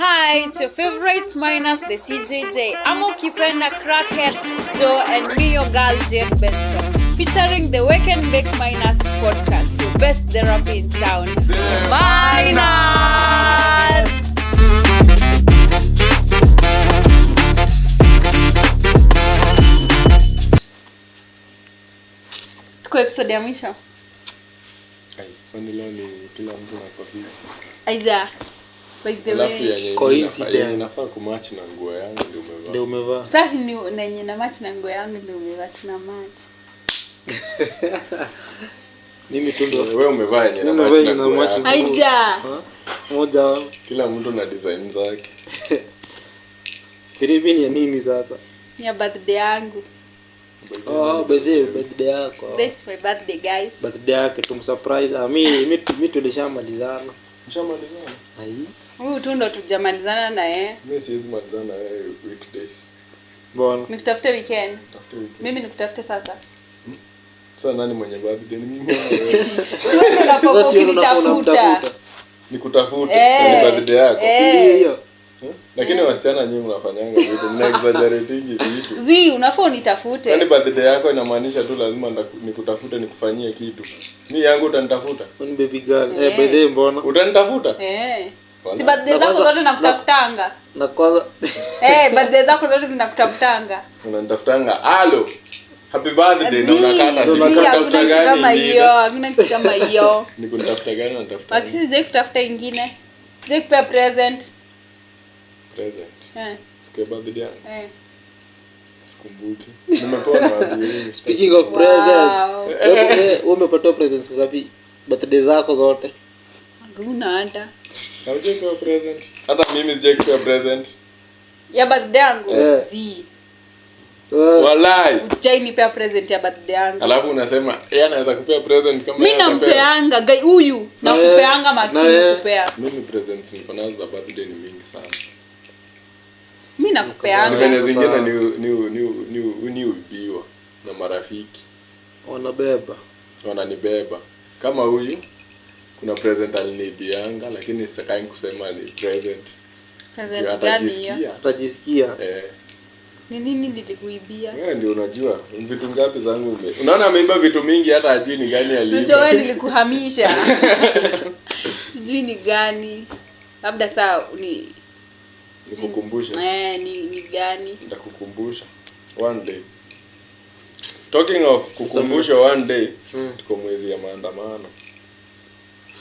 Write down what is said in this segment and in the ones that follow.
Hi, it's your favorite minus the CJJ. I'm Ukipenda Crackhead Joe and me, your girl Jane Benson, featuring the Wake and Bake Minus podcast, your best therapy in town. Minus! Tuko episode ya mwisho. Ai, kwani leo ni kila mtu na kofia. Aidha, by the Alafu way. yenye Coincidence. yenye inafaa kumatch na nguo yangu ndio umevaa. Ndio umevaa. Sasa ni nenye na match na nguo yangu ndio umevaa, tuna match. Mimi tu ndo. Wewe umevaa yenye na Mimi match nimevaa na yenye na nguo match yako. na- Aidha. Ha? Moja. Kila mtu na design zake. Filimbi ni ya nini sasa? Ni ya birthday yangu. Oh, by the way, birthday yako. That's my birthday, guys. Birthday yake tumsurprise. Ah, mi tulishamalizana. Mshamalizana? Ai. Huyu tu ndo tujamalizana na yeye. Mimi siwezi malizana na wewe weekdays. Mbona? Nikutafute weekend. Tafute weekend. Mimi nikutafute sasa. Sasa nani mwenye birthday ni mimi ama wewe? Si wewe ndo unapokuwa Sasa si wewe unakuwa ukinitafuta. unamtafuta. Nikutafute Eh. ni birthday yako. Eh. Si ndio hiyo? Eh? Lakini wasichana nyinyi mnafanyanga vitu, mna exaggerating vitu. Zi, unafaa unitafute. Yaani birthday yako inamaanisha tu lazima nikutafute nikufanyie kitu. Mi yangu utanitafuta. Ni baby girl. Eh. Eh, by the way, mbona? Utanitafuta? Eh. Wala. Si birthday Na zako kwanza- zote nakutafutanga. Na kwanza Eh, birthday zako zote zinakutafutanga. Unanitafutanga. Halo. Happy birthday na Zi, unakata Zi, simu. zi, Unanitafuta hakuna kitu gani kama ingine? hiyo, hakuna kitu kama hiyo. Nikunitafuta gani unanitafuta? Wakisi sijai kutafuta ingine. Sijai kupea present. Present. Eh, Siku ya birthday yangu. eh. Sikumbuki. Nimepewa na watu wengi. speaking of present. Wow. Wewe umepatiwa presents ngapi? Birthday zako zote. Hakuna hata. Haujapewa present. Hata mimi sijai kupewa present. Ya birthday yangu. Eh. Zi. Wewe Walai. Hujai nipea present ya birthday yangu. Alafu unasema yeye anaweza kupea present kama Mi yeye atapewa. nampeanga gai huyu Na nakupeanga wewe- Maxi na wewe- kupea. Mimi presents niko nazo za birthday ni mingi sana. Mi Ni nakupeanga. venye zingine ni uibiwa na marafiki wanabeba. wananibeba. Kama huyu kuna present aliniibianga lakini sitakai kusema ni present. Present Ndio gani hiyo? atajisikia. Utajisikia. Eh, Ni nini nilikuibia? wewe ndio unajua vitu ngapi zangu ume. Unaona ameiba vitu mingi hata ajui ni gani Unajua aliiba. wewe nilikuhamisha. Sijui ni gani. Labda saa ni Nikukumbushe. Eh, ni gani? Nitakukumbusha one day. Talking of kukumbusha one day, tuko mwezi ya maandamano.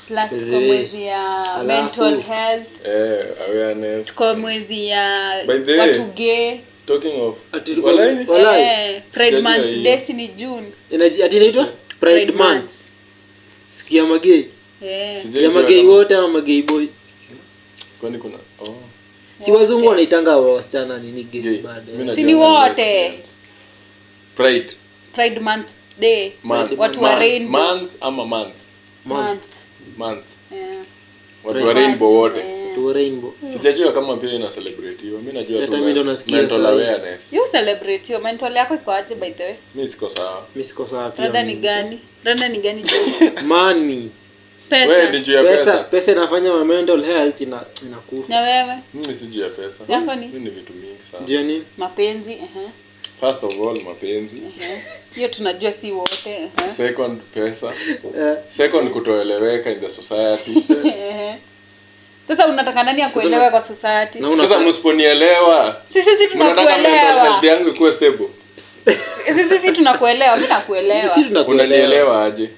Plus tuko Eh, mwezi ya alafu- mental health, Eh, awareness. tuko mwezi ya By the way- watu gay. Talking of Ati tuko- Walai ni? Walai. Eh, Pride Sijajua Month hiyo. Day si ni June. Ati inaitwa Pride Pride Month. Month. Siku ya magei. Eh. Sijajua Ya magei kama- wote ama magei boy. Kwani kuna oh, Si wazungu wanaitanga wasichana nini gay gay. bado. Mimi najua Si ni ni wote. lesbians. Pride Pride Month Day. Month. Watu wa Month. rainbow. Months ama months? Month. Month. Eh. Watu wa rainbow wote. Eh. Watu wa rainbow. Sijajua kama pia ina celebratiwa. Mimi najua Hata tu mimi ndo nasikia mental sahi. awareness. You celebrate your mental yako iko aje by the way? Mimi siko sawa. Mimi siko sawa pia. Rada ni mimi. gani? Rada ni gani? Joe? Money. Wewe ni Pesa. juu ya Pesa, pesa. pesa inafanya my mental health inakufa. Na wewe? Mimi si juu ya pesa. Yako ni? Mimi ni vitu mingi sana. Juu ya nini? Mapenzi, First of all mapenzi. Hiyo tunajua si wote. Second pesa. Eh, Second kutoeleweka in the society. Sasa unataka nani akuelewe kwa society? na una- Sasa msiponielewa, Sisi sisi mnataka mental tunakuelewa. health yangu ikuwe stable. Sisi sisi tunakuelewa, mimi nakuelewa. Sisi tunakuelewa. Unanielewa aje?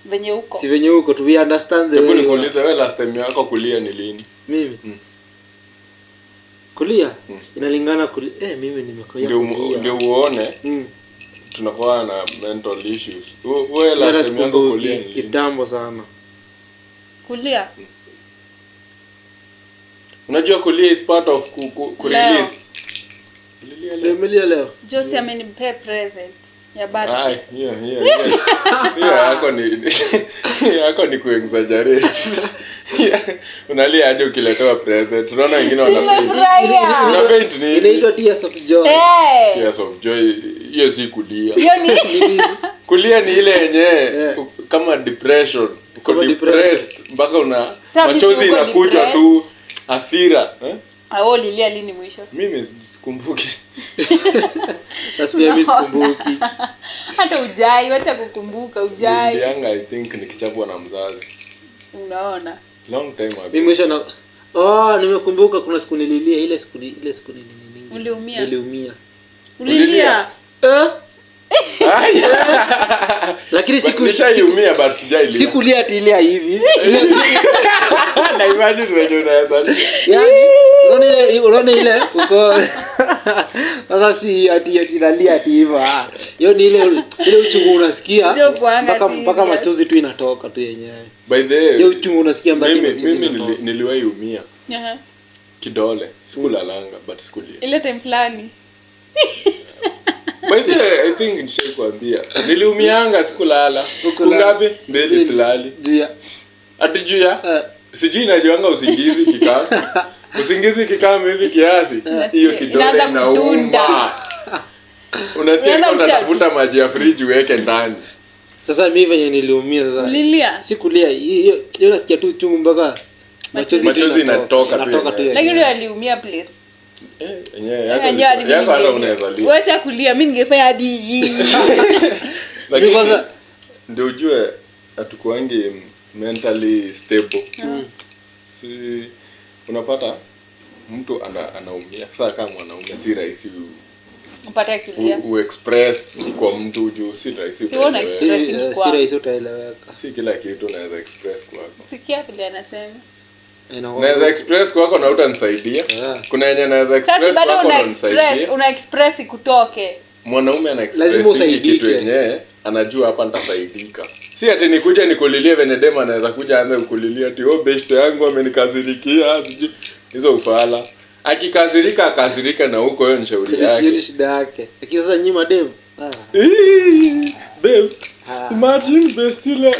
Venye uko. Si venye huko tu we understand the Hebu way you are. nikuulize wewe last time yako kulia ni lini? Mimi. Mm. Kulia inalingana kulia. Eh, mimi nimekoya Ndio kulia. ndio uone tunakuwa na mental issues. Wewe Hata last time yako sikumbuki, kulia ni lini? kitambo sana. Kulia. Unajua kulia is part of ku Leo. release. Kulilia leo. Umelia leo? Josie amenipea present ya birthday. Ai, hiyo hiyo hiyo. Hiyo yako ni hiyo yako ni kuexaggerate. Unalia aje ukiletewa present. Unaona wengine wana faint. Nimefurahia. Una faint ni Inaitwa tears of joy. Eh. Tears of joy. Hiyo si kulia. Hiyo ni Kulia ni ile yenye Yeah. kama depression. Uko Kama depression. depressed mpaka una Sasa machozi mimi uko inakuja tu. Hasira, eh? Ah, wewe ulilia lini mwisho? Mimi sikumbuki. Sasa pia mimi sikumbuki. Hata ujai, wacha kukumbuka ujai. Nilianga I think nikichapwa na mzazi. Unaona? Long time ago. Mimi mwisho na oh, nimekumbuka kuna siku nililia ile siku ile siku nini. Uliumia? Niliumia. Ulilia? Eh? Ai. Lakini siku Nishaiumia but sijailia. sikulia ati ile ya hivi. Na imagine venye unaweza. Yaani unaona ile uko sasa si ati ati nalia ati hivyo. Ah. Hiyo ni ile uchungu unasikia Njoo kuanga mpaka mpaka serious. machozi tu inatoka tu yenyewe. By the way, Hiyo uchungu unasikia mpaka mimi machozi mimi inatoka. niliwahi umia Aha. kidole. Sikulalanga but sikulia. Ile time fulani. By the way, I think nishaikuambia. Niliumianga sikulala. Siku Hukulala. ngapi? Mbili silali. Juu ya Ati juu ya eh, sijui najuanga usingizi kikaa. Usingizi kikaa hivi kiasi. Hiyo kidole Inaanza inauma. kudunda. Unasikia Unaanza kama kucha- unatafuta maji ya friji uweke ndani. Sasa mimi venye niliumia sasa. Ulilia? Sikulia hiyo hiyo nasikia tu uchungu mpaka machozi tu Machozi inatoka tu inatoka tu. yenyewe. Lakini yule aliumia place. Eh, yenyewe yako Yenyewe hadi mimi yako hata ninge- unaweza lia. Wacha kulia, mimi ningefanya hadi hii. Lakini Mimi kwanza- ndio ujue hatukuangi mentally stable. Si unapata mtu anaumia. Sasa kama mwanaume si rahisi Upate akilia. uexpress kwa mtu juu si rahisi. Si wewe una utaelewa. Si, Expressing eh, si rahisi utaeleweka. Si kila kitu unaweza express kwako. Sikia vile anasema. Inakuwa- Naweza express kwako na utanisaidia. Yeah. Kuna yenye naweza Sasa express bado kwako una na express, unisaidia. una express ikutoke. Mwanaume ana express Lazima hiki usaidike. kitu yenyewe anajua hapa nitasaidika. Si ati nikuje nikulilie venye dem anaweza kuja aanze kukulilia ati oh beshte yangu amenikasirikia sijui hizo ufala. Akikasirika akasirika na huko, hiyo ni shauri Hiyo ni yake. shida yake. Lakini sasa nyinyi madem. Ah. Ii, Babe, Ah. imagine bestile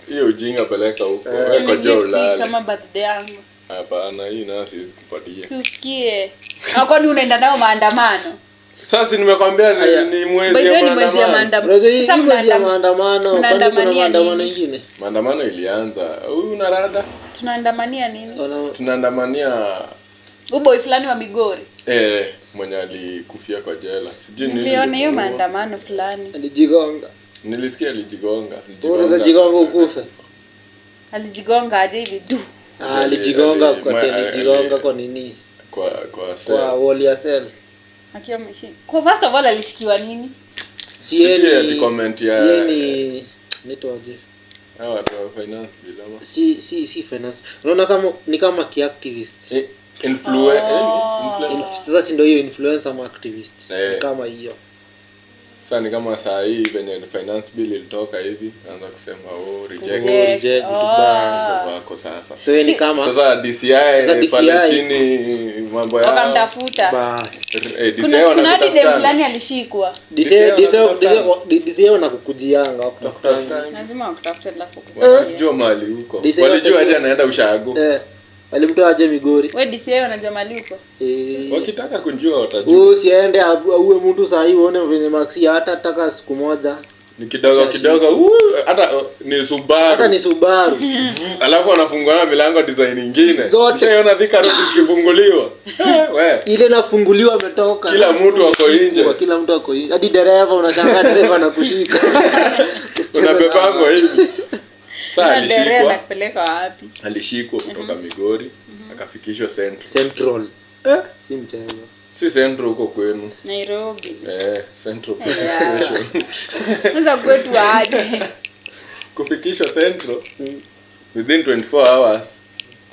hiyo ujinga peleka huko. Wewe Ni koja gift ulale. kama birthday yangu. Hapana, hii nayo siwezi kupatia. Si usikie. Na kwani unaenda nayo maandamano? Sasa nimekwambia Aya. ni By mwezi the way ya ni mwezi ya maandamano. maandamano. Unajua hii Sasa hii mwezi ya maandamano, kwani kuna mnaandamania maandamano nini? ingine? Maandamano ilianza. Huyu una rada? Tunaandamania nini? Tunaandamania Uboy fulani wa Migori. Mwenye alikufia kwa jela. Sijui nini. Niliona hiyo ilimuua. maandamano fulani. Alijigonga. Nilisikia alijigonga. Unaweza jigonga ukufe. Alijigonga aje hivi du. Ah, alijigonga kwa alijigonga kwa nini? Kwa Kwa cell. wall ya cell. Akiwa ameshika. Kwa first of all alishikiwa nini? Si yeye Sijui ni ati comment ya yeye ni nitoaje? hawa watu wa finance bill ama Si finance. Unaona kama ni kama kiactivist. Influencer. Sasa si ndio hiyo influencer ama activist. Eh. Ni kama hiyo. Sasa ni kama saa hii venye finance bill ilitoka hivi, anza kusema oh reject. Reject. reject, Oh. Wako sasa. So yeye ni kama Sasa DCI Sasa DCI pale chini mambo yao. Wakamtafuta. bas. DCI Kuna kuna hadi dem wanakutafutana. fulani alishikwa. DCI wanakutafutana. DCI wanakukujianga wakutafutanga. Lazima wakutafute alafu kukujia. Wanajua mahali huko. DCI Walijua aje watajua. anaenda ushago. Walimtoa aje Migori. We DCI wanajua mahali huko. Wakitaka kunjua watajua. Usiende auwe mtu saa hii uone venye maxi hata taka siku moja. Ni kidogo kidogo hata ni Subaru. Hata ni Subaru. Alafu wanafunguana milango design nyingine. Zote. Ushaiona Thika Road zikifunguliwa? We. Ile nafunguliwa ametoka. Kila mtu ako nje. Kila mtu ako nje. Hadi dereva unashangaa dereva anakushika. Unabebangwa hivi. Sasa Dereva alishikwa. anakupeleka wapi? Alishikwa kutoka Migori akafikishwa Central. Central. Si mchezo. Si Central huko kwenu. Nairobi. Central Police Yeah. Station. Sasa kwetu aje. Kufikishwa Central within 24 hours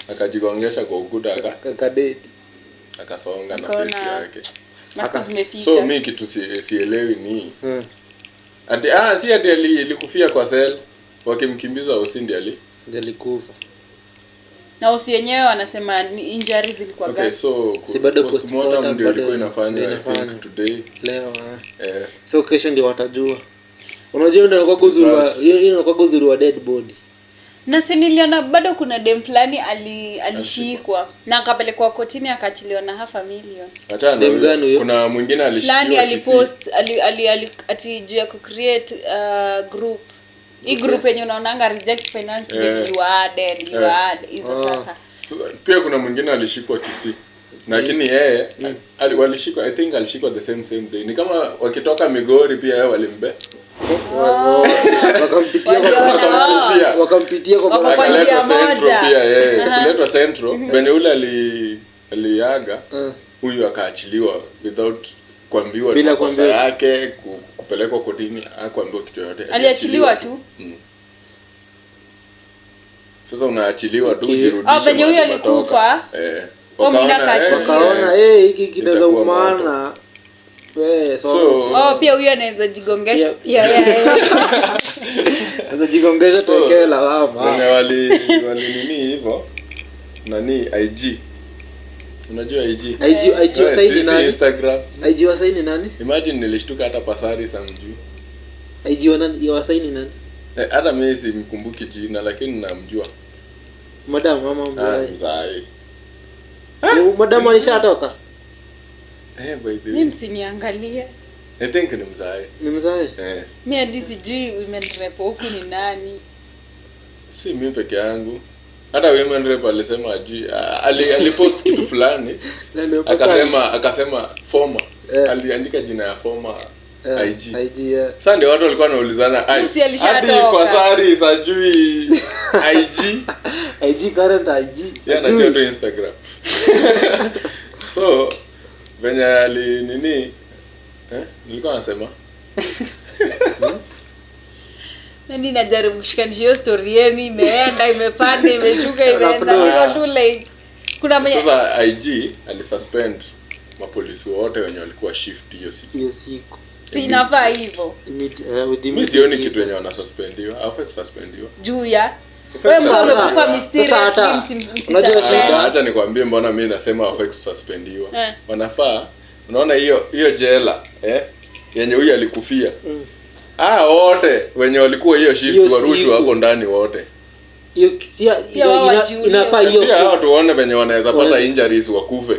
akajigongesha kwa ukuta Kakadeti. akasonga na Akaona pesi yake. Masiku zimefika. So mi kitu sielewi ni ati si ati alikufia kwa cell wakimkimbiza usindi ali. Alikufa. Na usi wenyewe wanasema ni injuries zilikuwa Okay, gani? so Si bado postmortem postmortem ndio ilikuwa bado inafanywa I inafanywa. think today. Leo. So kesho ndio watajua. Unajua ndio inakuwa uzuri wa hiyo inakuwa uzuri wa dead body. Na si niliona bado kuna dem fulani alishikwa na akapelekwa kotini akaachiliwa na half a million. Achana Dem huyo. gani huyo? Kuna mwingine alishikiwa Fulani Kisii. alipost ali ati juu ya kucreate group. Hii group yenye unaonanga reject finance bill you are dead, you are dead hizo sasa. So, pia kuna mwingine alishikwa Kisii, lakini yeye walishikwa, I think alishikwa the same same day. Ni kama wakitoka Migori pia yeye walimbe Wakampitia kwa Waliona. wakampitia wakampitia kwa Wako kwa barabara. njia akaletwa Central moja. pia yeye kuletwa Central venye ule aliaga, huyu akaachiliwa without kuambiwa Bila makosa kuambiwa. yake, kupelekwa kotini, hakuambiwa kitu yoyote. Aliachiliwa tu. Sasa unaachiliwa tu Okay. ujirudishe Oh, venye huyu mahali alikufa, umetoka. Eh. huyo mwingine Wakaona, akaachiliwa. Wakaona eh, hiki kinaweza Itakuwa umana. Eh, so Oh, pia huyu anaweza jigongesha. Pia- Yeah. sasa jigongesha tuwekewe lawama. Wenye wali nini hivyo, nani, IG, unajua IG? IG IG wa Eh, saini si nani? Instagram. IG wa saini nani? Imagine nilishtuka hata Pasari samjui. IG wa nani? Wa saini nani? Eh, hata mimi simkumbuki jina lakini namjua. Madam mama Ah, mzai. mzai. Madam alishatoka. Eh, by the Mi way. msiniangalie. I think ni mzai. Ni mzai. Eh, Mi hadi sijui women rep huku ni nani. si mimi peke yangu. Hata women rep alisema ajui, alipost kitu fulani Na ndio Pasari. akasema former. Eh. Aliandika jina ya former Eh, IG. IG eh. Sasa ndio watu walikuwa wanaulizana, ai, Lucy alishatoka. hadi Pasari sajui IG. IG current IG. Yeye anajua tu Instagram. So venye ali nini, eh, nilikuwa nasema Nani najaribu kushikanisha hiyo story yenu, imeenda imepanda imeshuka imeenda. Upload. Niko tu like kuna mwenye sasa IG alisuspend mapolisi wote wenye walikuwa shift hiyo siku. Hiyo siku. si inafaa hivyo With Mi immediate sioni kitu effect. yenye wanasuspendiwa, hawafai kususpendiwa. juu ya wewe mtu Sasa- amekufa sasa hata- mysteriously, unajua msisuspend. shida- Ah, acha nikwambie mbona mi nasema hawafai kususpendiwa. Eh. Wanafaa, unaona hiyo hiyo jela eh, yenye huyu alikufia, Mm. ah, wote wenye walikuwa hiyo shift Hiyo warushwe siku. hapo ndani wote. Hiyo Pia wao wajiulie. inafaa hiyo Pia hao tuone venye wanaweza pata Wana- injuries wakufe.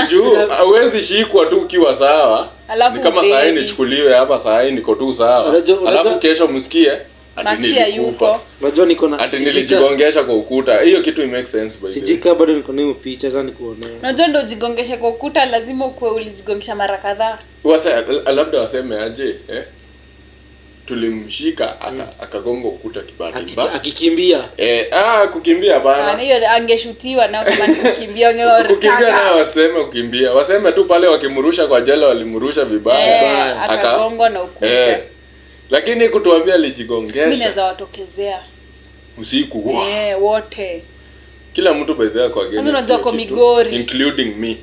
Juu hauwezi shikwa tu ukiwa sawa. Alafu Ni kama saa hii udedi. nichukuliwe hapa, saa hii niko tu sawa. Alafu kesho msikie ati Maxi nilikufa. hayuko. Unajua niko na Ati nilijigongesha kwa ukuta. Hiyo kitu it make sense by the way. Sijika bado niko na hiyo picha sasa nikuonea. Unajua ndo ujigongeshe kwa ukuta lazima ukuwe ulijigongesha mara kadhaa. Labda waseme aje, eh? Tulimshika akagonga ukuta kibahati mbaya. Akikimbia. Eh, kukimbia Ah, bana. hiyo angeshutiwa nao kama ni kukimbia ungewa Kukimbia nao waseme kukimbia. Waseme tu pale wakimrusha kwa jela walimrusha vibaya. Eh, akagongwa na ukuta. Eh. Lakini kutuambia Mimi alijigongesha naweza watokezea. usiku. Wa. Eh, wote. Kila mtu by the way kwa against. Unajua hiyo kwa kitu, Migori. Including me.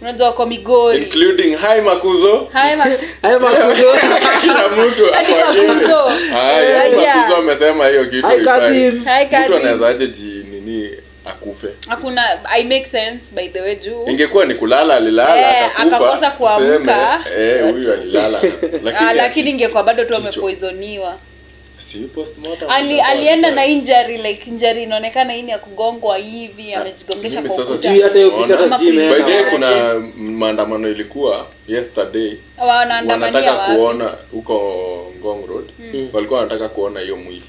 Unajua kwa Migori. Including hi Makuzo. Haya Haya makuzo. Kila mtu Hadi ako against. Makuzo. Haya, Haya. Makuzo amesema hiyo kitu. Hi haifai. cousins. Hi Mtu cousins. anaweza aje ji nini akufe. Hakuna I make sense by the way juu. Ingekuwa ni kulala alilala Eh, akakufa. akakosa kuamka. tuseme, eh, huyu alilala. Lakini, lakini ingekuwa bado tu kichwa. amepoisoniwa. Si postmortem. Alienda na injury like injury inaonekana hii ni ya kugongwa hivi, amejigongesha mimi kwa sasa ukuta. Sijui hata hiyo picha hata Ama sijui By the imeenda. way, Aje. kuna maandamano ilikuwa yesterday. Wanaandamania Wanataka wapi? kuona huko Ngong Road. Walikuwa wanataka kuona hiyo mwili.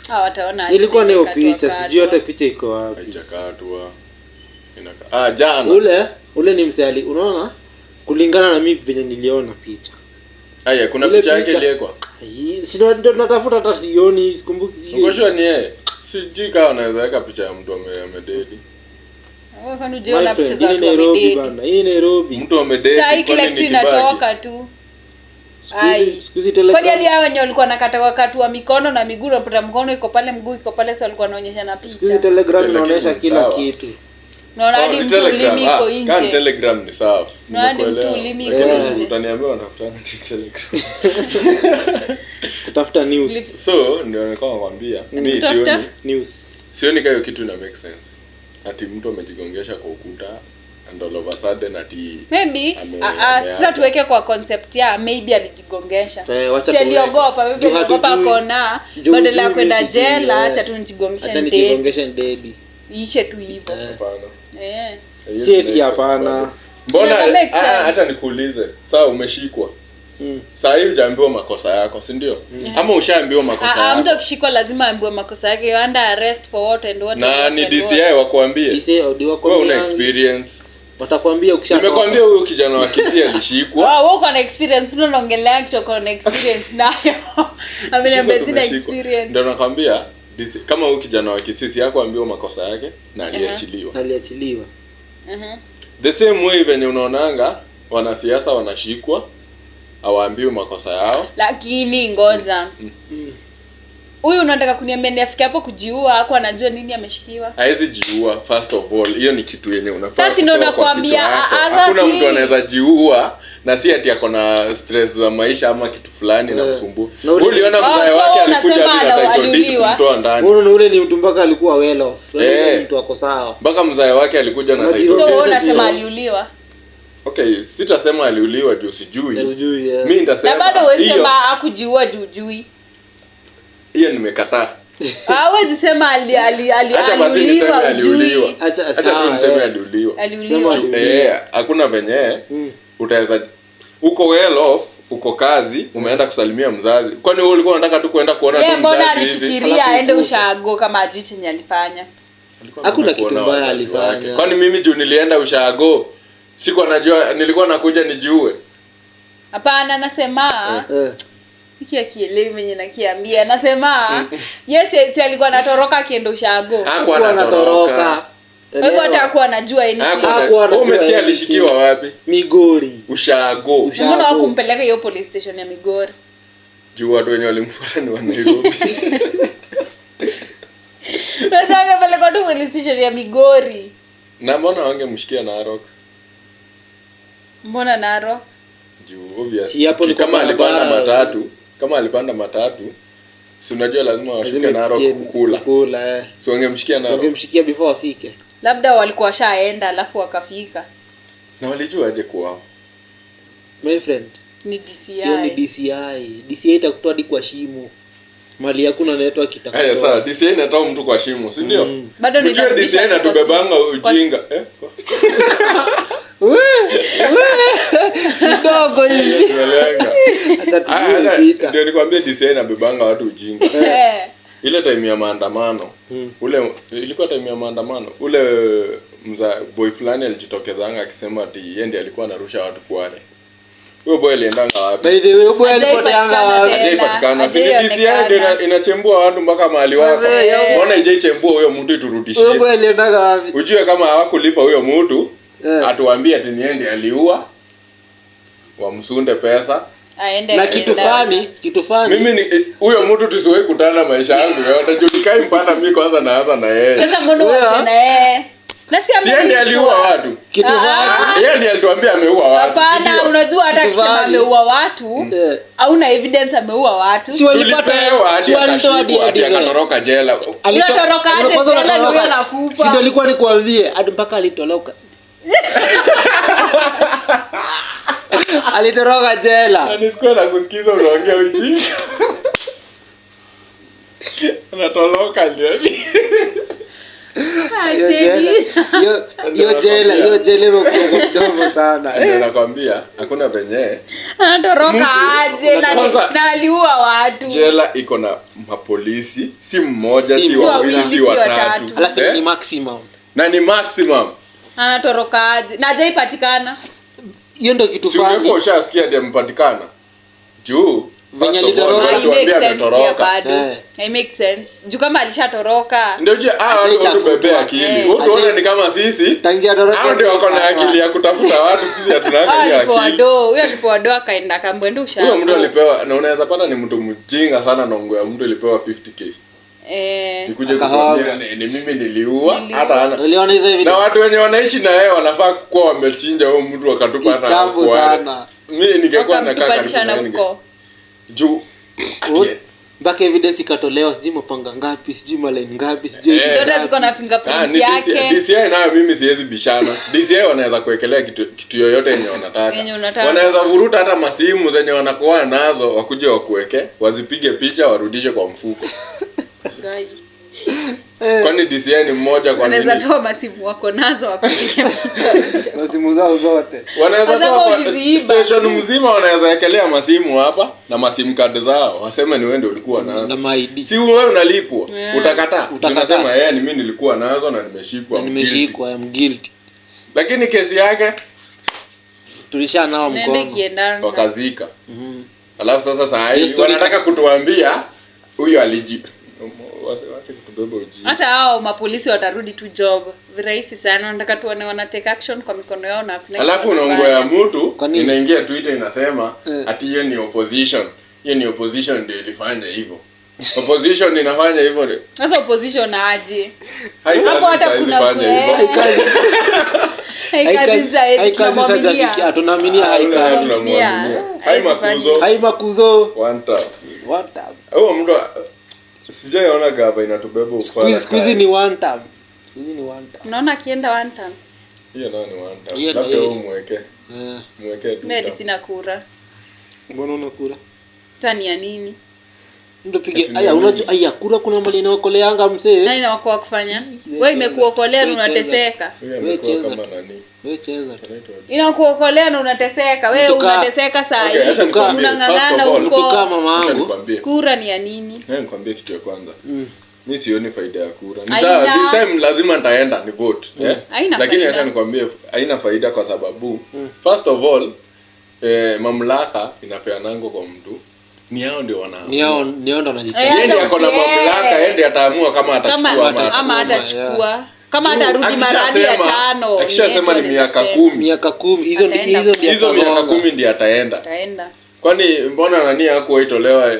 Ah, wataona aje Nilikuwa na hiyo imekatwa picha, katwa. sijui hata picha iko wapi. Haijakatwa. Inaka jana. Ule ni msali, unaona? Kulingana na mimi venye niliona picha. Aya, kuna Ile picha yake picha. iliwekwa. Si ndio tunatafuta hata sioni, sikumbuki. Uko sure ni yeye? Sijui kama anaweza weka picha ya mtu amededi. Wewe kwani My hujaona picha friend, za hii watu ni Nairobi wamededi? bana. Hii ni Nairobi. Mtu amededi. Saa hii kila kwani kitu ni Kibaki? inatoka tu. Siku hizi Ai. siku hizi Kwani hadi Telegram. hao wenye walikuwa nakata wakatwa mikono na miguu, unapata mkono iko pale, mguu iko pale, sasa walikuwa wanaonyesha na Siku hizi picha. Telegram Lakini inaonyesha ni kila sawa. kitu. Unaona Oh, hadi ni mtu Telegram. ulimi iko Kama ni nje. Telegram ni sawa. Unaona hadi mtu Nimekuelewa. ulimi iko Lakini nje. Utaniambia wanatafutana ni Telegram. Kutafuta news. So ndio nilikuwa nakwambia. Mimi Kutafuta? sioni News. sioni kama hiyo kitu ina make sense. Ati mtu amejigongesha kwa ukuta and all of a sudden ati Maybe Ameaga. sasa tuweke kwa concept ya maybe alijigongesha. Eh, wacha Si tuweke. aliogopa, maybe Juu aliogopa hatujui. kona Juu badala ya hujui kwenda mimi sijui, jela, eh. acha tu nijigongeshe Acha ndedi. nijigongeshe ndedi. Iishe tu hivyo. Eh. hapana. Eh. Haiwezi Si eti make sense hapana. bado. Mbona Inaweza make sense. acha nikuulize. Sawa umeshikwa. Saa hii hujaambiwa makosa yako, si ndio? Ama ushaambiwa makosa Mtu yako. akishikwa lazima aambiwe makosa yake. You're under arrest for what and what. Na and ni what and DCI what. wakuambie. DCI Wewe una experience. Watakwambia ukishatoka. Nimekwambia huyu kijana wa Kisii alishikwa. Wow, wewe uko na experience. Mbona unaongelea kitu uko na experience nayo? Ameniambia sina experience. Ndio nakwambia kama huyu kijana wa Kisii si hakuambiwa makosa yake na aliachiliwa. Aliachiliwa. The same way venye unaonanga wanasiasa wanashikwa hawaambiwi makosa yao. Lakini ngoja. Huyu unataka kuniambia ni afike hapo kujiua, hapo anajua nini ameshikiwa? Haezi jiua first of all. Hiyo ni kitu yenye unafaa. Sasa ndio nakwambia, hakuna mtu anaweza jiua na si ati ako na stress za maisha ama kitu fulani na msumbua. Uliona mzae wake alikuja hadi na title deed kumtoa ndani. Unaona ule ni mtu mpaka alikuwa well off. Ule mtu ako sawa. Mpaka mzae wake alikuja na title deed. So wewe unasema aliuliwa? Okay, sitasema aliuliwa juu sijui. Mimi nitasema. Na bado wewe sema hakujiua juu jui. Hiyo nimekataa. Hawezi sema aliuliwa. Acha tu niseme aliuliwa. Hakuna venye utaweza uko well off, uko kazi, umeenda kusalimia mzazi. Kwani wewe ulikuwa unataka tu kuenda kuona tu mzazi? Mbona alifikiria aende ushago kama ajui chenye alifanya? Hakuna kitu mbaya alifanya. Kwani mimi juu nilienda ushago, sikuwa najua nilikuwa nakuja nijiue? Hapana, nasema hiki akielewi mwenye nakiambia. Nasema yes, si alikuwa anatoroka akienda ushago. Hakuwa anatoroka. Wewe hata hakuwa anajua anything. Wewe umesikia alishikiwa wapi? Migori. Ushago. Mbona hawakumpeleka hiyo police station ya Migori? Juu watu wenye walimfuata ni wa Nairobi. Sasa angepelekwa tu police station ya Migori. Na mbona wangemshikia Narok? Mbona Narok? Juu obvious. Kama alipanda matatu, si unajua lazima washuke Narok kukula. Si wangemshikia Narok. Wangemshikia before afike. Labda walikuwa washaenda alafu wakafika. Na walijua aje kwao? My friend, ni DCI. Hiyo ni DCI. DCI itakutoa hadi kwa shimo. Mali hakuna network itakutoa. Eh, sawa, DCI inatoa mtu kwa shimo, si ndio? Bado ni DCI inatubebanga ujinga. We kidogo hivi. Hata ndio nikwambie DCI inabebanga watu ujinga. Ile time ya maandamano, ule ilikuwa time ya maandamano, ule mza boy fulani alijitokezanga akisema ati yeye ndiye alikuwa anarusha watu kware. Huyo boy aliendanga wapi? By the way, boy alipoteanga wapi? Hajaipatikana. Si DCI ndio inachembua watu mpaka mahali wako. Mbona haijaichembua huyo mtu iturudishie? Huyo boy aliendanga wapi? Ujue kama hawakulipa huyo mtu, atuambie ati ni yeye aliua. Wamsunde pesa. Aende na kitu fani mimi ni huyo mtu tusiwahi kutana maisha yangu yote. Juu nikai mpanda mimi kwanza naanza na yeye. Sasa mbona uanze na yeye? Na si ndiye aliua watu. Kitu fani. Yeye ndiye alituambia ameua watu. Hapana, unajua hata akisema ameua watu, hauna evidence ameua watu. Si walipata si walitoa hadi akatoroka jela. Unatoroka aje jela ndio anakufa. Si ndio alikuwa nikuambie hadi mpaka alitoroka. Alitoroka jela. Na nisikuwa na kusikiza unaongea ujinga. Anatoroka ndio. Hiyo jela imekuwa kidogo sana. Ndio nakwambia hakuna venye. Anatoroka aje na aliua watu. Jela iko na mapolisi, si mmoja, si wawili, si watatu. Alafu ni maximum. Na ni maximum. Anatoroka aje? Na hajaipatikana. Hiyo ndio kitu fani. Si ungekuwa ushasikia ati amepatikana. Juu venye alitoroka tuambie ametoroka. It makes sense. Juu kama alishatoroka. Ndio je, watu bebea akili. Watu waone ni kama sisi. Tangia atoroka. Hao ndio wako na akili ya kutafuta watu, sisi hatunanga hiyo akili. Huyo alipoa do akaenda akambwenda usha. Huyo mtu alipewa, na unaweza pata ni mtu mjinga sana na ngo ya mtu alipewa 50k. Nikuje kukwambia ni mimi niliua hata ana. Niliona hizo hivi. Na watu wenye wanaishi na yeye wanafaa kuwa wamechinja huyo mtu akatupa hata sana. Mimi ningekuwa nakaa karibu na huko. Juu mpaka evidence ikatolewa, sijui mapanga ngapi, sijui malaini ngapi, sijui zote ziko na fingerprint yake. DCI nayo mimi siwezi bishana. DCI wanaweza kuwekelea kitu yoyote yenye wanataka. Wanaweza vuruta hata masimu zenye wanakuwa nazo wakuje wakuweke, wazipige picha warudishe kwa mfuko. Kwani DCI ni mmoja kwa Wanaweza nini? toa masimu wako nazo wakupige picha. Masimu zao zote. Wanaweza Kwa sababu toa kwa uliziiba. station mzima, wanaweza ekelea masimu hapa na masimu card zao, waseme ni wewe ndio ulikuwa nazo. Na maidi. Si wewe unalipwa, utakataa. Utakataa. Unasema yeye ni mimi nilikuwa nazo na nimeshikwa. Na I'm guilty. nimeshikwa, I'm guilty. Lakini kesi yake Tulishanawa Nende mkono. kiendanga. wakazika. Mhm. Alafu sasa saa Hiyo hii story- wanataka kutuambia huyu aliji Wache kutubeba ujinga. Hata hao mapolisi watarudi tu job virahisi sana. Nataka tuone wana take action kwa mikono yao na hakuna Alafu kitu unaongo ya wanafanya. mtu Kwa nini? inaingia Twitter inasema Eh. ati hiyo ni opposition. Hiyo ni opposition ndio ilifanya hivyo. Opposition inafanya hivyo ndio. Sasa opposition aje? Hai Hapo kazi hata saizi kuna fanya hivyo. Hai kazi za eti tunamwaminia. Tunaaminia Ah, yule haikazi. tunamwaminia. Hai makuzo. Hai makuzo. One time. One time. Huo mtu sijaiona gava inatubeba ufala. Siku hizi ni one time. Siku hizi ni one time. Unaona akienda one time. Hiyo nayo ni one time. Hiyo Labda ndio- wewe mweke. Eh, Mweke tu. Mimi hadi sina kura. mbona unakula? Tani ya nini? Ndio pige. Ati Aya ni unajua aya kura kuna mali inaokoleanga msee. Nani nawakoa kufanya? Wewe Wewe imekuokolea na Wewe cheza. unateseka. Huyu Wewe amekuwa cheza. kama nani? Wewe cheza. Anaitwa Inakuokolea na unateseka. Wewe Mtuka- unateseka saa Okay, hii. acha nikwambie. Unang'ang'ana First of all, huko. Mtu kama mama Acha yangu. nikwambie. Kura ni ya nini? Naye nikwambie kitu ya kwanza. Mm. Mi sioni faida ya kura. Ni Haina. sawa, this time lazima nitaenda ni vote. Eh? Haina Lakini faida. acha nikwambie haina faida kwa sababu first of all mamlaka inapeanango kwa mtu. Ni hao ndio wana. Ni hao ni hao ndo Eh, wanajichagua. Yeye ndiye ako na Yeah. mamlaka, yeye ndiye ataamua kama Kama atachukua ama ama atachukua. atachukua. Kama atarudi mara hadi ya tano. Akishasema ni yeye miaka anaweza 10. Miaka 10 hizo Ataenda. hizo ndio Hizo miaka atagonga. 10 ndiye ataenda. Ataenda. Kwani mbona nani hakuwahi tolewa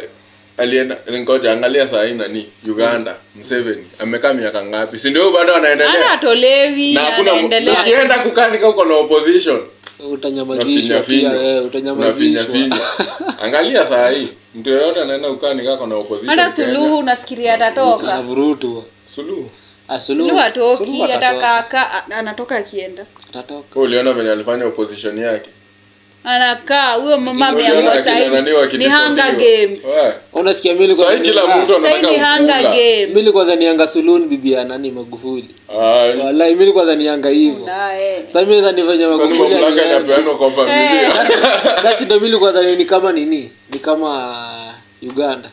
alienda ngoja angalia saa hii nani Uganda Museveni amekaa miaka ngapi? Si ndio huyu bado Ana anaendelea? atolewi Na hakuna anaendelea. ukienda kukaa nika uko na opposition Utanyamazishwa unafinya pia finya. wewe Unafinya utanyamazishwa. finya. Angalia saa hii mtu yeyote anaenda kukaa nika na opposition. Hata Kenya. Suluhu unafikiria atatoka? Anavurutwa. Suluhu. Ah, Suluhu. Suluhu atoki Suluhu hata atatoka. kaka anatoka akienda. Atatoka. Wewe uliona venye alifanya opposition yake? Anakaa huyo mama Uliona ameamua akina sasa nani hivi ni wakidiponiwa? Hunger Games. Wewe. Unasikia mimi nilikuwa Saa hii kila dhania- mtu Sasa anataka ni Hunger ukula. Mimi Games. nilikuwa dhanianga Suluhu ni bibi ya nani Magufuli. Ai. Wallahi mimi nilikuwa dhanianga hivyo. Na, eh. Sasa mimi nadhani venye Kwani Magufuli mamlaka alienda. inapeanwa kwa familia? Sasa ndio mimi nilikuwa dhani ni kama nini? Ni kama Uganda.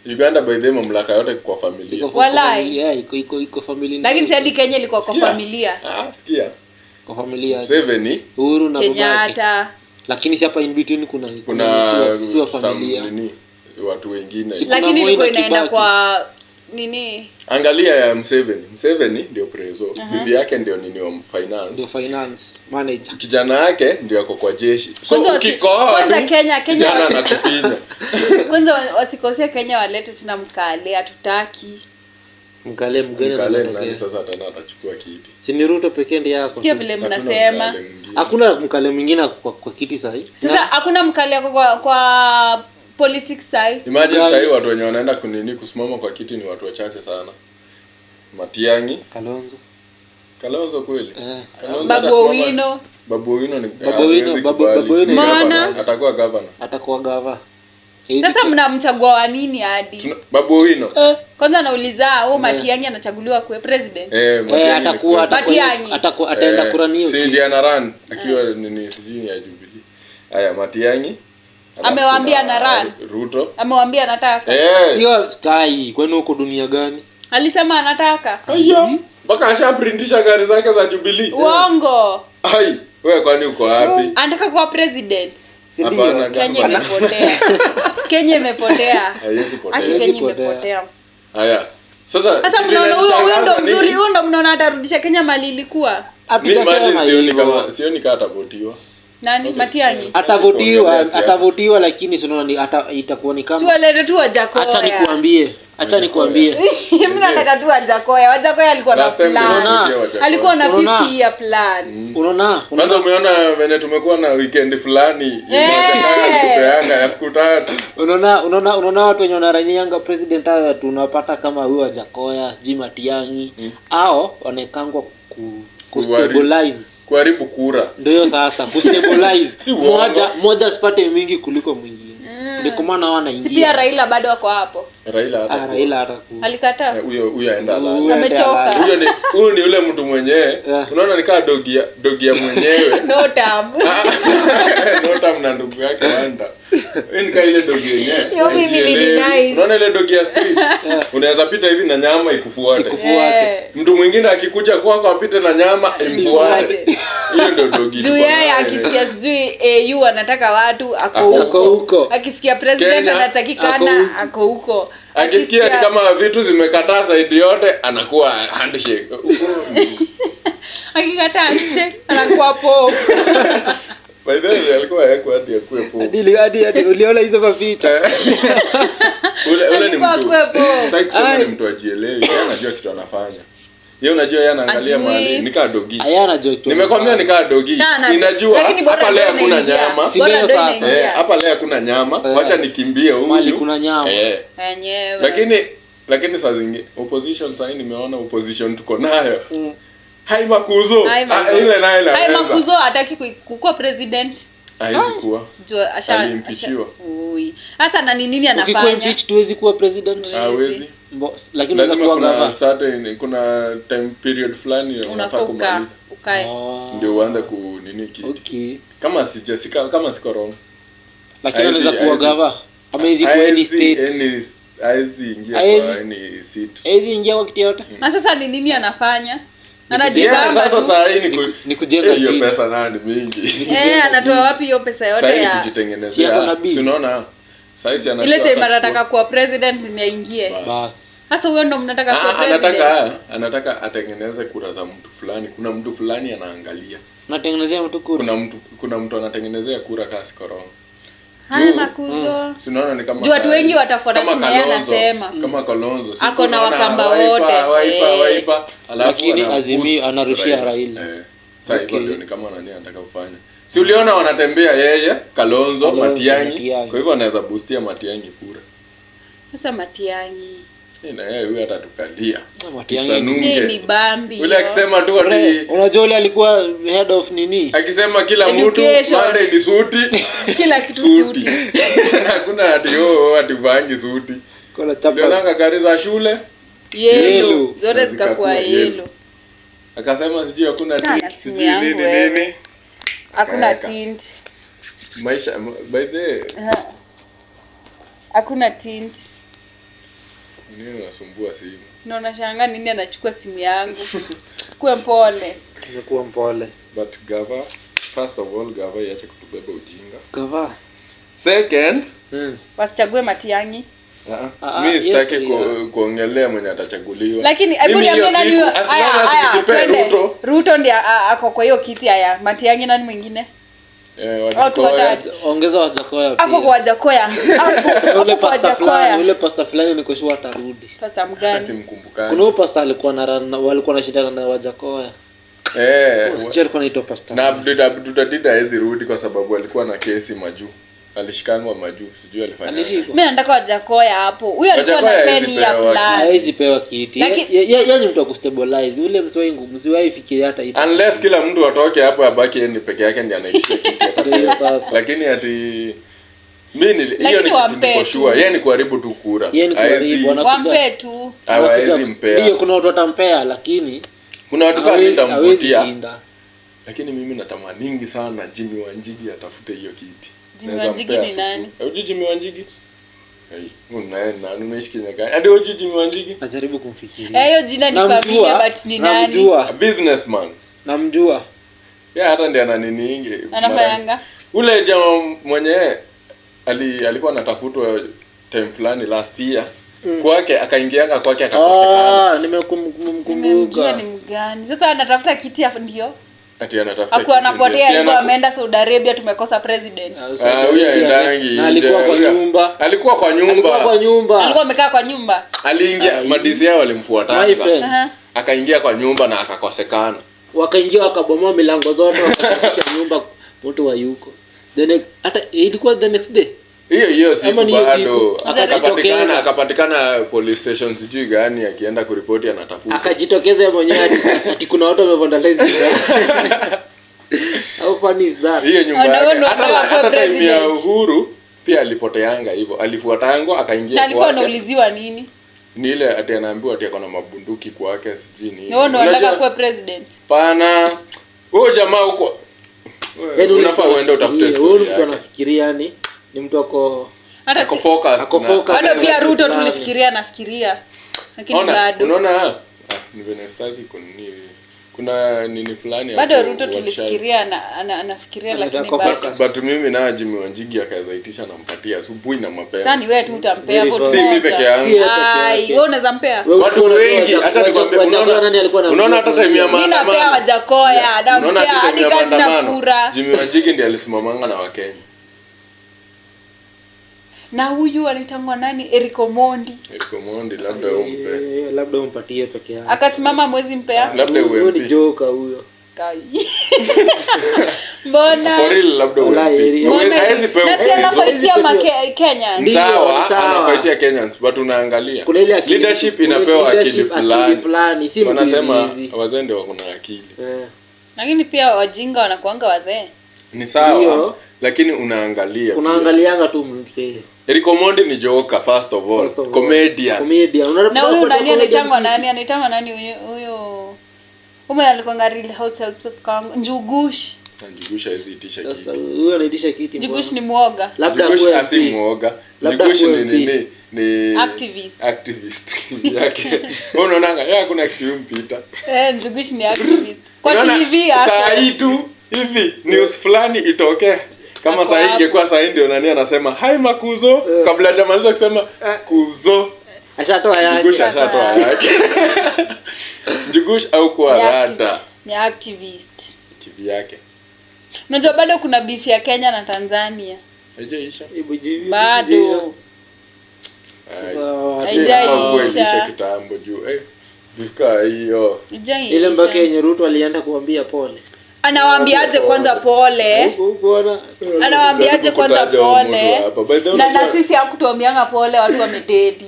Uganda by the way mamlaka yote kwa familia. Iko kwa Wallahi. familia, yeah, iko familia. Lakini si hadi Kenya ilikuwa kwa Sikia. familia. Ah, sikia. Kwa familia. Museveni Uhuru na babake. Kenyatta. Lakini si hapa in between kuna kuna si wa some familia. nini watu wengine. Si- Kuna Lakini Moi ilikuwa na inaenda Kibaki. kwa nini? Angalia ya Museveni. Museveni ndio preso. Bibi yake ndio nini wa finance. Ndio finance manager. Kijana yake ndio ako kwa jeshi. So Kwanza ukikohoa kwanza tu Kenya- kijana anakufinya. Kwanza wasikosee Kenya walete tena mkale, hatutaki. Mkale mgeni Mkale nani anatokea. sasa tena atachukua kiti? Si ni Ruto pekee ndiye yako. Sikia vile Hatuna mnasema. mkale mwingine. Hakuna mkale mwingine kwa kiti sahi. Sasa hakuna mkale ako kwa politics sai. Imagine Mkale. sahii watu wenye wanaenda kunini kusimama kwa kiti ni watu wachache sana. Matiang'i, Kalonzo. Kalonzo kweli. Eh. Kalonzo Babu atasimama- Owino. Babu Owino ni Babu Owino, hawezi Babu- kubali. Babu Owino Ni ni governor. Mbona? Atakuwa governor. Atakuwa gava. Sasa mnamchagua wa nini hadi? Babu Owino. Kwanza nauliza huyo Matiang'i anachaguliwa kuwa president. Eh, Matiang'i ni Atakuwa president. Matiang'i. atakuwa ataenda Eh, kura niyo. Si ndiye ana run akiwa nini sijui ni ya Jubilee. Haya Matiang'i. Alafu Amewaambia kuna ana run. Ruto. Amewaambia anataka. Eh. Sio sky, kwani huko dunia gani? Alisema anataka. Haya. Mpaka ashaprintisha gari zake za Jubilee. Uongo. Ai, wewe kwani uko wapi? Anataka kuwa president. Si ndio? Hapana, Kenya gavana. imepotea. Kenya imepotea. Haiwezi potea. Aki Kenya potea. imepotea. Haya. Sasa Sasa kitu mnaona huyo huyo ndo inanishangaza ni- mzuri, huyo ndo mnaona atarudisha Kenya mali ilikuwa. Mi Hatujasema imagine sioni hivyo. kama sioni kama atavotiwa. Nani? Okay. Matiang'i. Atavotiwa, Kuongelea siasa. atavotiwa lakini si unaona ni itakuwa ni Si kama walete tu Wajakoya. acha nikwambie, acha nikwambie. Mimi nataka tu Wajakoya. Wajakoya alikuwa na Last time plan. tulivotia Wajakoya. Alikuwa na Unaona? 50 year plan. Unaona? Kwanza umeona venye tumekuwa na weekend fulani Eh. kupeanga ya siku tatu. Unaona unaona watu wenye wanaranianga president hao watu unapata kama huyo Wajakoya, sijui Matiang'i, hao wanaekangwa ku stabilize. Kuharibu kura. Ndio hiyo sasa kustabilize. Si uongo. Moja asipate mingi kuliko mwingine. Ndio kwa maana Si pia wanaingia. Raila bado ako hapo. Raila Ah, hata Raila hatakuwa. Alikataa. Huyo huyo aenda alale. Huyo aende Amechoka. alale. Huyo ni ule mtu mwenyewe. Yeah. Unaona nikaa dogi ya mwenyewe. No term. Nota mna ndugu yake wanda. Hii ni kaa ile dogi yenyewe. Yo, mimi Haijielewi. nili nice. Unaona ile dogi ya street? Unaweza pita hivi na nyama ikufuate. Ikufuate. Eh. Mtu mwingine akikuja kwako apite na nyama imfuate. Imfuate. Hiyo ndio dogi. Juu tuko yeye nayo. akisikia sijui AU anataka watu ako Ako huko. Ako huko. Akisikia president Kenya, anatakikana ako huko. Akisikia ni kama vitu zimekataa saidi yote anakuwa handshake. Akikataa handshake anakuwa po. By the way alikuwa yako hadi akuwe po. Hadi uliona hizo mapicha. Ule ni Alikuwa mtu. akuwe po. Sitaki kusema ni Ai. mtu ajielewi. Yeye anajua kitu anafanya. Yeye unajua yeye anaangalia Ajui. mahali ni kaa dogi. Aya anajua kitu. Nimekwambia ni kaa dogi. Na, na, Inajua lakini bora hapa leo ndio hakuna inaingia. nyama. Si Bora ndio ndio sasa. inaingia. Hapa leo hakuna nyama. Eh. Wacha nikimbie huyu. Mali kuna nyama. Enyewe. Lakini saa zingine opposition sasa nimeona opposition tuko nayo. Hai makuzo. Hai Ah, Makuzo. ile nayo Hai inaweza. Makuzo hataki kukuwa president. Haiwezi kuwa. Juu asha Aliimpeachiwa. Ui. Sasa na ni nini Ukikuwa anafanya? impeached huwezi kuwa president. Hawezi. Lakini unaweza Lazima kuwa kuna gavana. certain kuna time period fulani unafaa Unafaa uka kumaliza. ukae. Ndio uanze ku nini kiti. Okay. Kama sija kama siko wrong. Lakini unaweza kuwa gavana. Ama hizi kuwa any state. Haizi ingia kwa any seat. Haizi ingia kwa kiti yote. Na sasa ni nini anafanya? Yeah, Anajibamba sasa tu. saa hii ni Ni kujenga hiyo jina. pesa nayo ni mingi. Anatoa wapi hiyo pesa Saa hii yote ni ya Si ako kujitengenezea. na bill. Si unaona? Saa hii si anajua ile time atachukua. anataka kuwa president ni aingie. Bas. Bas. Sasa huyo ndo mnataka kuwa president. Anataka atengeneze kura za mtu fulani. Kuna mtu fulani anaangalia. Natengenezea mtu kura. Kuna mtu anatengenezea kura kasi korona. Haya Makuzo. Si unaona ni kama Juu watu saa wengi hii. watafuata Kama chenye yeye Kalonzo. anasema. Kama Kalonzo. Si Ako na unaona Wakamba Wiper, wote. Wiper, Wiper. Alafu Lakini ana Azimio boost anarushia Raila. Sasa hivyo Okay. ndio ni kama nani anataka kufanya. Si uliona wanatembea yeye, Kalonzo, Matiang'i. Matiang'i. Kwa hivyo anaweza boostia Matiang'i kura. Sasa Matiang'i. Na yeye huyu atatukalia. Matiang'i. Tusanunge. Ni bambi. Ule akisema tu ati Unajua ule alikuwa head of nini? akisema kila mtu Education. Monday ni suti. Kila kitu Suti. suti. Hakuna ati ati vangi suti. Kuna chapa. Ulionanga gari za shule? Yellow. Yellow. Zote zikakuwa yellow. Akasema sijui hakuna Sana tint, simu sijui yangu nini wewe. nini. Hakuna Akaeka. tint. Maisha by the way, Hakuna tint. nini unasumbua simu? Na unashangaa nini anachukua simu yangu. Kuwe mpole. Nimekuwa mpole. But gava, first of all gava iache kutubeba ujinga. Gava. Second, Wasichague Matiang'i. mi sitaki yes, kuongelea mwenye atachaguliwa. Lakini hebu Mimi niambie hiyo nani siku, huyo? as Aya, long as aya, nisipee twende. Ruto. Ruto ndiye ako kwa hiyo kiti haya. Matiang'i nani mwingine? Watu Wajackoya. watatu. Ongeza Wajackoya pia. Hapo kwa Wajackoya. Hapo Ule kwa pasta fulani, Wajackoya. ule pasta fulani niko sure atarudi. Pasta Hata mgani? simkumbukani. Kuna huyo pasta alikuwa na walikuwa wanashindana na Wajackoya. Sijui alikuwa anaitwa pasta. Na Abdul hawezi rudi kwa sababu alikuwa na kesi majuu. Alishikangwa majuu, sijui alifanya. Alishikwa. Mimi nataka Wajackoya hapo. Huyo alikuwa na Wajackoya 10 hawezi year pewa plan. Hawezi pewa kiti. Lakini- Yeye ni mtu wa kustabilize. Ule msiwahi fikiria hata hivi. Unless kila mtu atoke hapo abaki yeye ni peke yake ndiye anaitisha kiti Ndio atapewa. sasa. Lakini ati mimi hiyo ni kitu wampe niko tu. sure. Yeye ni kuharibu tu kura. Yeye ni kuharibu, Wampe tu. Hawezi mpea. Ndio kuna watu watampea lakini Kuna watu kama hawezi nitamvutia. shinda. Lakini mimi natamaningi sana Jimmy Wanjigi atafute hiyo kiti. Jimmy Naweza Wanjigi mpea ni supu. nani? Hujui Jimmy Wanjigi? Hey, unaenda unaishi Kenya gani? Hadi hujui Jimmy Wanjigi? Najaribu kumfikiria. Hiyo jina ni familia but ni nani? A Namjua. businessman. Namjua. Yeah, hata ndiye ana nini ingi. Anafanyanga. Ule jamaa mwenye alikuwa anatafutwa time fulani last year. Kwake akaingianga kwake akakosekana. Nimemjua Nimemkumbuka. ni mgani. Sasa anatafuta kiti hapo ndio. Ati anatafuta. Hakuwa kiti anapotea ndio. Si hivyo ameenda Saudi Arabia tumekosa president. Huyu aendangi. Na alikuwa kwa nyumba. Alikuwa kwa Alikuwa nyumba. kwa nyumba. Alikuwa amekaa kwa nyumba. Aliingia madisi yao My walimfuatanga. friend. Akaingia kwa nyumba na akakosekana. Wakaingia wakabomoa milango zote wakasafisha nyumba mtu wa yuko. Hata ilikuwa the next day. Hiyo siku Ama ni hiyo bado siku. Akajitokeza. akapatikana police station sijui gani akienda kuripoti anatafuta. Akajitokeza mwenyewe ati kuna watu wamevandalize. How funny is that? Hiyo nyumba Wana- yake. wana- Hata wana- hata time ya president. Uhuru Pia alipoteanga hivyo, alifuatangwa Na akaingia alikuwa kwake. anauliziwa nini? Ni ile ati anaambiwa ati ako na mabunduki kwake sijui nini. Ni wewe ndo unataka Unajua- kuwa president. Pana. Huyo jamaa huko. Yaani ule Unafaa mtu uende utafute anafikiria, ule story mtu yake. anafikiria yani ni mtu ako Hata Ako si, focused. Ako na- focused. bado pia Fulani. Ruto tulifikiria anafikiria. Lakini Ona, bado. unaona ni venye sitaki kunini kuna nini fulani Bado hapo Ruto World tulifikiria anafikiria Ana- lakini ako bado. focused. But mimi naye Jimmy Wanjigi akaweza nampatia asubuhi na mapema. Sasa ni wewe tu utampea Very vote fast. Si mimi moja. peke yangu. Si yeye peke Ai, yake. wewe unaweza mpea? Wewe Watu ulikuwa wengi unajua hata nikwambie Wajakoya nani alikuwa unaona anamjua unaona hata time ya kwanza? Mimi napea maandamano. Wajakoya, Unaona nampea hata hadi time ya kazi na maandamano. kura. Jimmy Wanjigi ndiye alisimamanga na Wakenya. Na huyu anaitangwa nani? Eric Omondi. Eric Omondi labda umpe. Eh, labda umpatie peke yake. Akasimama mwezi mpea. Labda Huyo ni UMP. joka huyo. Kai. Mbona? For real labda Wallahi, UMP. Eric- Mbona? Hawezi pewa Na si hizo. anafaitia Hizo. Kenya. Ndio, Sawa, sawa. anafaitia Kenyans but unaangalia. Kuna ile akili Leadership kuna inapewa akili leadership, akili fulani. fulani, si mtu Wanasema hivi hivi. wazee ndio wako na akili. Eh. Lakini pia wajinga wanakuanga wazee. Ni sawa, Ndio. lakini unaangalia. pia. Unaangalianga tu msee. Eric Omondi ni joker first of all. First of all. Comedian. Comedian. Unaona Na huyu kuna nani comedian anaitangwa kiki. nani? Anaitangwa nani huyu huyu? Ume alikuwa Real House Helps of Congo. Njugush. Na Njugush hawezi itisha Sasa kiti. huyo anaitisha kiti. Njugush mbona? ni mwoga. Labda Njugush akuwe asi MP. muoga. Labda Njugush ni akuwe MP. nini? Ni Activist. Activist yake. Wewe unaonanga yeye hakuna kitu mpita. Eh, Njugush ni activist. Kwa Unaona, TV saa hapo. hii tu hivi news fulani itokee. Kama Ako saa hii hapo. ingekuwa saa hii ndio nani anasema hi makuzo kabla hajamaliza kusema kuzo. Ashatoa yake. Njugush ashatoa yake. Njugush au kwa Ni rada Ni activist. TV yake. Unajua bado kuna beef ya Kenya na Tanzania. Haijaisha. Hebu jivi- Bado. Ai. Sasa, Haijaisha. Haijaisha kitambo juu. Bifika hiyo. Haijaisha. Ile mpaka yenye Ruto alienda kuambia pole. Anawaambiaje kwanza pole? Huko huko ana Anawaambiaje Jaribu kwanza kutaja huyu pole? mtu hapa. By the way, Na na unajua- sisi hakutuambianga pole watu wamededi.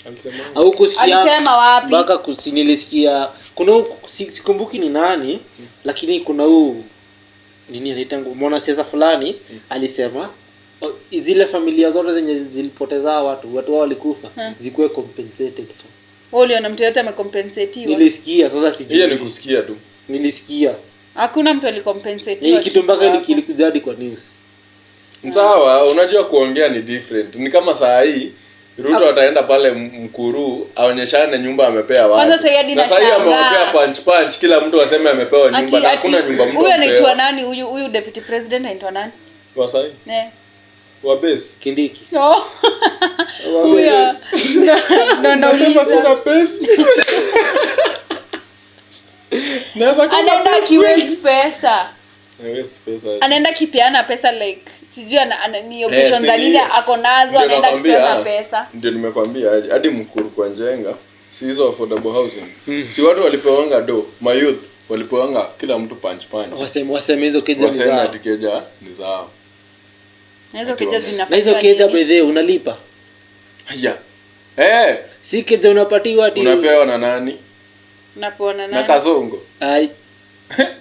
Alisema au kusikia Alisema wapi? mpaka nilisikia kuna huu sikumbuki ni nani lakini kuna huu nini anaitangwa mwanasiasa fulani alisema zile familia zote zenye zilipoteza watu watu wao walikufa zikuwe compensated for. Wewe uliona mtu yote amecompensatiwa? Nilisikia sasa sijui. hiyo ni kusikia tu. Nilisikia. Hakuna mtu alicompensatiwa. Ni kitu mpaka hapo. ilikuja hadi kwa news. Sawa, unajua kuongea ni different. Ni kama saa hii Ruto ataenda pale Mkuru aonyeshane nyumba amepea watu. Kwanza saa hii hadi Na saa hii nashangaa. amewapea punch punch, kila mtu aseme amepewa nyumba Ati na hakuna nyumba mtu. huyu anaitwa amepewa. nani? Huyu huyu deputy president anaitwa nani? Wa saa hii? Eh. Wa base. Kindiki. No. Wa Huyo. base. Ndo Nasema nauliza. sina pesa. Naweza kosa Anaenda pesa akiwaste kweli. pesa. Na waste pesa. Anaenda kipeana pesa like sijui ana ni Eh, occasion si za nini ndio. ako nazo Ndio anaenda nakwambia, kipeana pesa. Ndio nimekwambia hadi hadi Mkuru kwa Njenga, si hizo affordable housing. Si watu walipewanga do, mayouth walipewanga kila mtu punch punch. Waseme waseme hizo keja ni Waseme zao. ati keja ni zao. Na hizo keja Na hizo zinafanywa keja nini? by the way unalipa. Haya. Eh, Si keja unapatiwa ati unapewa na nani? Unapewa na Na nani? Kazongo. Ai.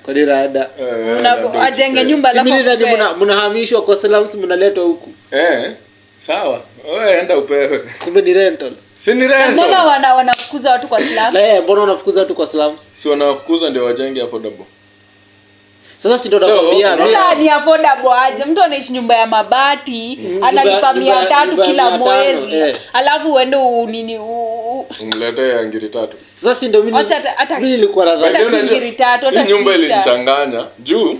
Kwa ni rada. Eh, Unapo- labda ajenge ujipe. nyumba Si alafu mimi nadhani akupe. mnahamishwa kwa slums mnaletwa huku. Eh, sawa. Wewe enda upewe. Kumbe ni rentals. Si ni Na rent. Mbona wanafukuza watu kwa slum? Na yeye mbona unafukuza watu kwa slums? Si wanawafukuza ndio wajenge affordable. Sasa si ndo So, nakwambia unaona- mimi Sasa ni affordable aje? Mtu anaishi nyumba ya mabati analipa 300 nyumba ya kila 500, mwezi eh. alafu uende unini Umletee angiri tatu. sasa si ndo mimi Hata- hata- mimi nilikuwa Hata nadhani By the way, unajua, singiri tatu, hata hii nyumba sita. ilinichanganya juu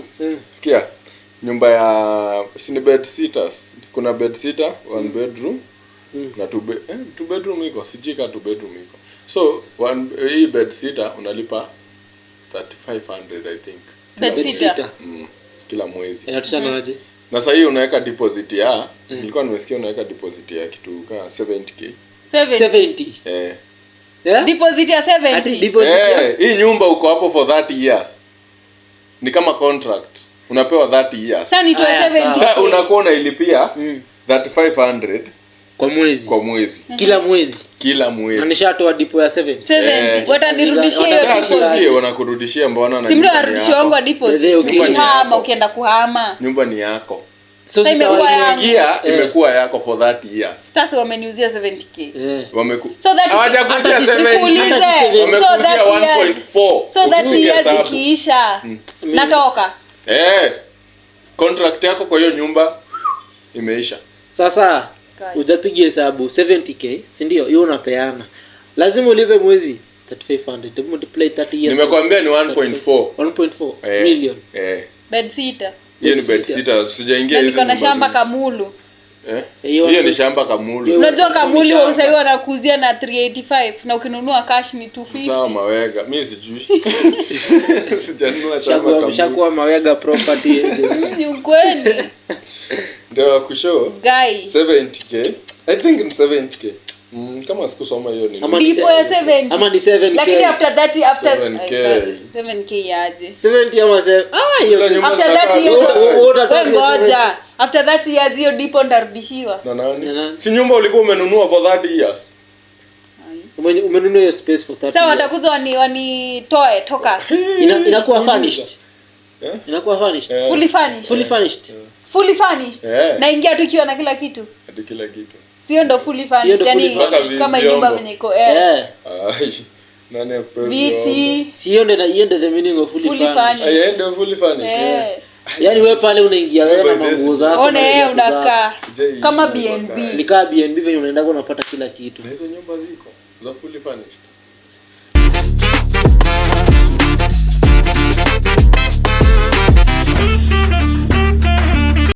sikia nyumba ya si ni bed sitters kuna bed sitter one bedroom na two bedroom iko sijui ka two bedroom iko so one hii bed sitter unalipa 3500 I think Bed Bed sitter. sitter. Kila mwezi Inatoshana aje? na sasa hii unaweka deposit ya nilikuwa nimesikia unaweka deposit ya kitu ka 70k 70. 70. eh Yes? Deposit ya Ati 70. deposit ya hii nyumba uko hapo for 30 years ni kama contract unapewa 30 years Sasa nitoe Aya, 70. Sasa unakuwa unailipia 3500 kwa mwezi. kwa mwezi Kila mwezi. kila Na mwezi. nishatoa depo ya 70. 70. Eh. Watanirudishia hiyo Sasa deposit. usikie wanakurudishia mbona na Si mtu nyumba ni anarudishiwa yako. wangu deposit. Bedhe, Nyumba ni Ukihama yako. ukienda kuhama. Nyumba ni yako. So Sasa imekuwa sitawa- yangu. Ingia Eh. imekuwa yako for 30 years. Sasa wameniuzia 70K. Eh. Wameku So that Hawajakuuzia Hata si- 70. Nikuulize, Hata si so Wamekuuzia that years, 1.4. so that Ukipiga years hesabu. ikiisha natoka. Eh. Contract yako kwa hiyo nyumba imeisha. Sasa Kai. ujapiga hesabu 70K, si ndio? Hiyo unapeana. Lazima ulipe mwezi 3500. Hebu multiply 30 years. Nimekwambia ni 1.4. 1.4 Eh. million. Eh. Bed sitter. Hiyo ni bed Bed sitter. Sijaingia Na hizo niko na nyumba shamba zingine. Kamulu. Eh? Hiyo Hiyo ni shamba Kamulu. Hiyo- Unajua Kamulu Shamba. wa sasa wanakuuzia na 385 na ukinunua cash ni 250. Sawa mawega. Mimi sijui. Sijanunua shamba Kamulu. Shakuwa Mawega property agency. Ni ukweli. Ndio kushow Guy. 70K. I think ni 70K. Kama sikusoma hiyo ni. Ama ni Ndipo ya 70. Ama ni 7K. Lakini after 30 after 7K. 7K yaje. 70 ama 7. Ah, hiyo. Sila nyumba After zinakaa 30 years tu. Utatoa wewe ngoja. After 30 years hiyo dipo ndarudishiwa. Na Na nani? nani? Si nyumba ulikuwa umenunua for 30 years. Umenunua hiyo space for 30 Sasa years. watakuza wanitoe toka. Inakuwa furnished. Eh? Inakuwa furnished. Eh. Fully furnished. Fully furnished. Fully furnished. Eh. Naingia tu ikiwa na kila kitu. Hadi kila kitu. Sio ndo fully furnished, ndo fully yani furnished. kama Mpaka nyumba vyombo. venye iko eh. Eh. Ai. Nani akupe Viti. Si hiyo ndio, hiyo ndio the meaning of fully Fully furnished. furnished. vyombo? Ai, ndio fully furnished. Eh. Yaani wewe pale unaingia wewe na By this. manguo zako. One na eh viatu zako. unakaa Sijaiishi kama nyumba BNB. Ni kama BNB venye unaenda unapata kila kitu. Na hizo nyumba ziko za fully furnished.